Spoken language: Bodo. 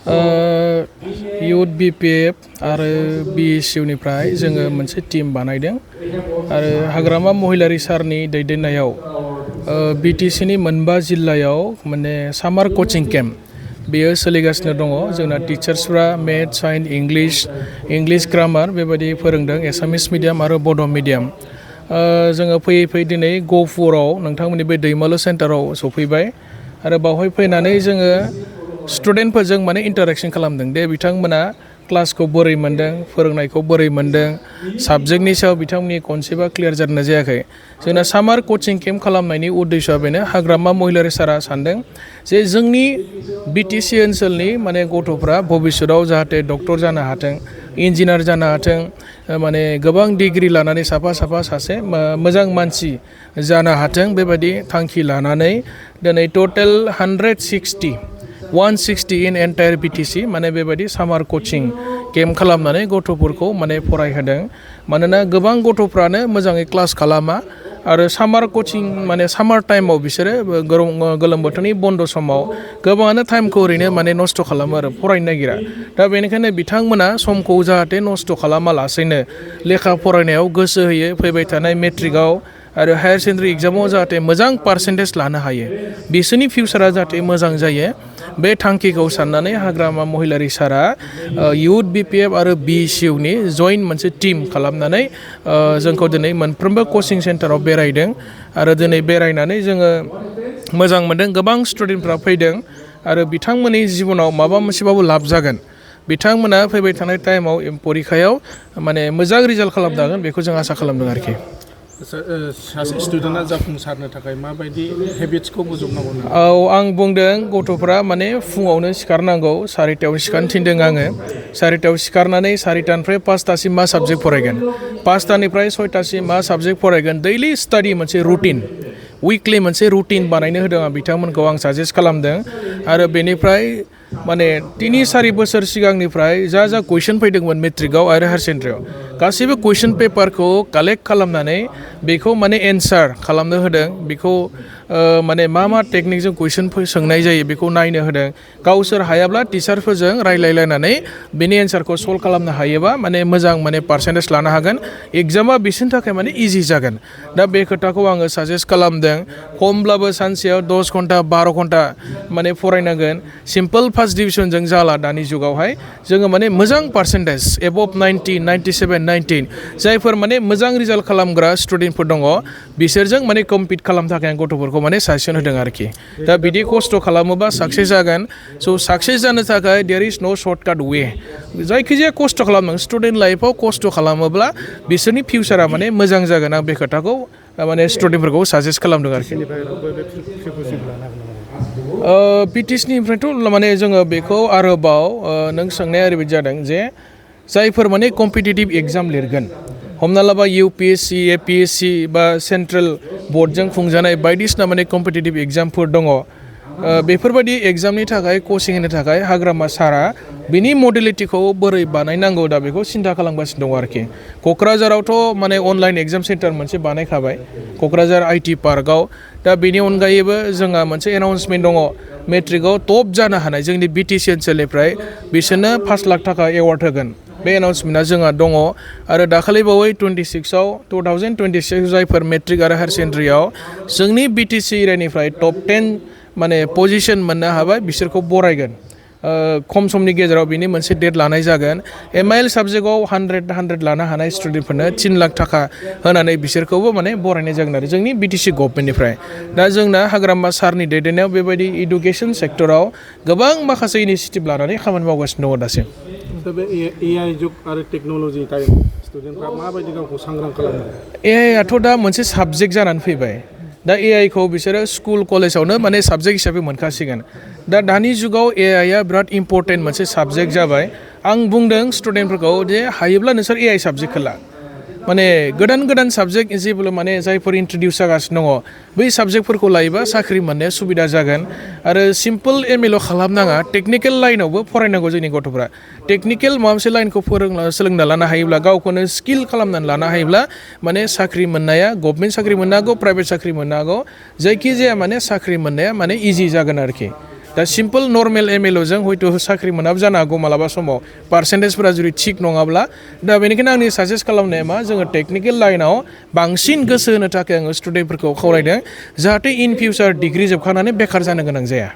इउथ बिपिएफ आरो बिएसइउनिफ्राय जोङो मोनसे टीम बानायदों आरो हाग्रामा महिलारि सारनि दैदेननायाव बिटिसिनि मोनबा जिल्लायाव माने सामार कचिं केम्प बेयो सोलिगासिनो दङ। जोंना टिचार्सफ्रा मेथ्स साइन्स इंलिश ग्रामार बेबायदि फोरोंदों, एसामिस मिडियाम आरो बड' मिडियाम। जोङो फैयै फैयै दिनै गहपुराव नोंथांमोननि बे दैमालु सेन्टाराव सफैबाय आरो बावहाय फैनानै जोङो स्टुडेन्टफोरजों माने इन्टारेक्शन खालामदों दे बिथांमोना क्लासखौ बोरै मोन्दों, फोरोंनायखौ बोरै मोन्दों, साबजेक्टनि सायाव बिथांमोननि कनसेप्टआ क्लियार जादोंना जायाखै। जोंना सामार कचिं केम्प खालामनायनि उद्देश्यआ बेनो, हाग्रामा महिलारि सारा सानदों जे जोंनि बिटिसि ओनसोलनि माने गथ'फ्रा भबिष्यतआव जाहाथे डक्टर जानो हाथों, इन्जिनियार जानो हाथों, माने गोबां डिग्रि लानानै सासे मोजां मानसि जानो हाथों, बेबायदि थांखि लानानै दिनै टटेल 160 इन एन्टायार बिटिसि माने बेबायदि सामार कचिं केम्प खालामनानै गथ'फोरखौ माने फरायहोदों। मानोना गोबां गथ'फ्रानो मोजाङै क्लास खालामा आरो सामार कचिं माने सामार टाइमाव बिसोरो गोलोम बोथोरनि बन्द' समाव गोबाङानो टाइमखौ ओरैनो माने नस्थ' खालामो आरो फरायनो नागिरा। दा बेनिखायनो बिथांमोना समखौ जाहाथे नस्थ' खालामालासेनो लेखा फरायनायाव गोसो होयो, फैबाय थानाय मेट्रिकआव आरो हायार सेकेन्डारि एग्जामाव जाहाथे मोजां पार्सेन्टेज लानो हायो, बिसोरनि फिउचारा जाहाथे मोजां जायो, बे थांखिखौ साननानै हाग्रामा महिलारि सारा इउथ बिपिएफ आरो बिएसइउनि जइन्ट मोनसे टीम खालामनानै जोंखौ दिनै मोनफ्रोमबो कचिं सेन्टाराव बेरायदों आरो दिनै बेरायनानै जोङो मोजां मोनदों। गोबां स्टुडेन्टफ्रा फैदों आरो बिथांमोननि जिबनाव माबा मोनसेबाबो लाब जागोन, बिथांमोना फैबाय थानाय टाइमाव परिखायाव माने मोजां रिजाल्ट खालामनो हागोन, बेखौ जों आसा खालामदों आरोखि। सासे स्टुडेन्टआ जाफुंसारनो थाखाय माबायदि हेबिट्सखौ बोजबनांगौ? आं बुंदों गथ'फ्रा माने फुङावनो सिखारनांगौ, 4टायाव सिखारनो थिनदों आङो। 4टायाव सिखारनानै 4टानिफ्राय 5टासिम मा साबजेक्ट फरायगोन, 5टानिफ्राय 6टासिम मा साबजेक्ट फरायगोन, दैलि स्टाडि मोनसे रुटिन, उइकलि मोनसे रुटिन बानायनो होदों आं बिथांमोनखौ, आं साजेस्ट खालामदों। आरो बेनिफ्राय माने 3-4 बोसोर सिगांनिफ्राय जा कुइसन फैदोंमोन मेट्रिकआव आरो हायार सेकेन्डारियाव, गासैबो कुइसन पेपारखौ कालेक्ट खालामनानै बेखौ माने एन्सार खालामनो होदों। बेखौ माने मा टेकनिकजों कुइसन सोंनाय जायो बेखौ नायनो होदों। गावसोर हायाब्ला टिचारफोरजों रायलायलायनानै बेनि एन्सारखौ सल्भ खालामनो हायोबा माने मोजां माने पार्सेन्टेज लानो हागोन, एग्जामा बिसोरनि थाखाय माने इजि जागोन। दा बे खोथाखौ आङो साजेस्ट खालामदों। खमब्लाबो सानसेयाव 10 घन्टा 12 घन्टा माने फरायनांगोन। सिम्पोल फार्स्ट डिभिजनजों जाला दानि जुगावहाय, जोङो माने मोजां पार्सेन्टेज एबभ 90, 97, 19 जायफोर माने मोजां रिजाल्ट खालामग्रा स्टुडेन्टफोर दङ, बिसोरजों माने कम्पिट खालामनो थाखाय आं गथ'फोरखौ माने साजेसन होदों आरोखि। दा बिदि खस्थ' खालामोबा साक्सेस जागोन। स' साक्सेस जानो थाखाय देयर इज नो सर्टकाट वे, जायखिजाया खस्थ' खालामनांगोन। स्टुडेन्ट लाइफआव खस्थ' खालामोब्ला बिसोरनि फिउचारा माने मोजां जागोन। आं बे खोथाखौ माने स्टुडेन्टफोरखौ साजेस्ट खालामदों आरोखि। बिटिसिनिफ्रायथ' माने जोङो बेखौ आरोबाव नों सोंनाया ओरैबायदि जादों जे जायफोर माने कम्पिटिटिभ एग्जाम लिरगोन, हमना लाबा इउपिएससि, एपिएससि बा सेन्ट्रेल बर्डजों खुंजानाय बायदिसिना माने कम्पिटिटिभ एग्जामफोर दङ, बेफोरबायदि एग्जामनि थाखाय कचिं होनो थाखाय हाग्रामा सारा बिनि मडेलिटिखौ बोरै बानायनांगौ दा बेखौ सिन्था खालामगासिनो दङ आरोखि। क'क्राझारावथ' माने अनलाइन एग्जाम सेन्टार मोनसे बानायखाबाय, क'क्राझार आइटि पार्कआव। दा बेनि अनगायैबो जोंहा मोनसे एनाउन्समेन्ट दङ, मेट्रिकआव टप जानो हानाय जोंनि बिटिसि ओनसोलनिफ्राय बिसोरनो 5 लाख थाखा एवार्ड होगोन। बे एनाउन्समेन्टआ जोंहा दङ। आरो दाखालि बावै 2026 जायफोर मेट्रिक आरो हायार सेकेन्डारियाव जोंनि बिटिसि एरियानिफ्राय टप 10 माने पजिसन मोननो हाबाय, बिसोरखौ बरायगोन। खम समनि गेजेराव बिनि मोनसे डेट लानाय जागोन। एमआइएल साबजेक्टआव 100 लानो हानाय स्टुडेन्टफोरनो 3 लाख थाखा होनानै बिसोरखौबो माने बरायनाय जागोन आरो जोंनि बिटिसि गभर्नमेन्टनिफ्राय। दा जोंना हाग्रामा सारनि दैदेननायाव बेबायदि इडुकेसन सेक्टराव गोबां माखासे इनिसियेटिभ लानानै खामानि मावगासिनो दङ दासिम। दा बे एआइ जुग आरो टेक्न'लजि टाइम स्टुडेन्टफ्रा माबायदि गावखौ सांग्रां खालामो? एआइआथ' दा मोनसे साबजेक्ट जानानै फैबाय। दा एआइखौ बिसोरो स्कुल कलेजावनो माने साबजेक्ट हिसाबै मोनखासिगोन। दा दानि जुगाव एआइआ बिराद इम्परटेन्ट मोनसे साबजेक्ट जाबाय। आं बुंदों स्टुडेन्टफोरखौ जे हायोब्ला नोंसोर एआइ साबजेक्टखौ ला, माने गोदान साबजेक्ट जेब्ला माने जायफोर इन्ट्रडिउस जागासिनो दङ, बै साबजेक्टफोरखौ लायोबा साख्रि मोननाया सुबिदा जागोन। आरो सिम्पोल एमएल' खालामनाङा, टेकनिकेल लाइनावबो फरायनांगौ जोंनि गथ'फ्रा। टेकनिकेल माबा मोनसे लाइनखौ सोलोंना लानो हायोब्ला, गावखौनो स्किल खालामनानै लानो हायोब्ला माने साख्रि मोननाया, गभर्नमेन्ट साख्रि मोननो हागौ, प्राइभेट साख्रि मोननो हागौ, जायखिजाया माने साख्रि मोननाया माने इजि जागोन आरोखि। दा सिम्पल नर्मेल एमएल'जों हयथ' साख्रि मोनाबो जानो हागौ मालाबा समाव पार्सेन्टेजफोरा जुदि थिग नङाब्ला दा बेनिखायनो आंनि साजेस्ट खालामनाया मा जोङो टेकनिकेल लाइनाव बांसिन गोसो होनो थाखाय आङो स्टुडेन्टफोरखौ खावलायदों जाहाथे इन फिउचार डिग्रि जोबखांनानै बेखार जानो गोनां जाया।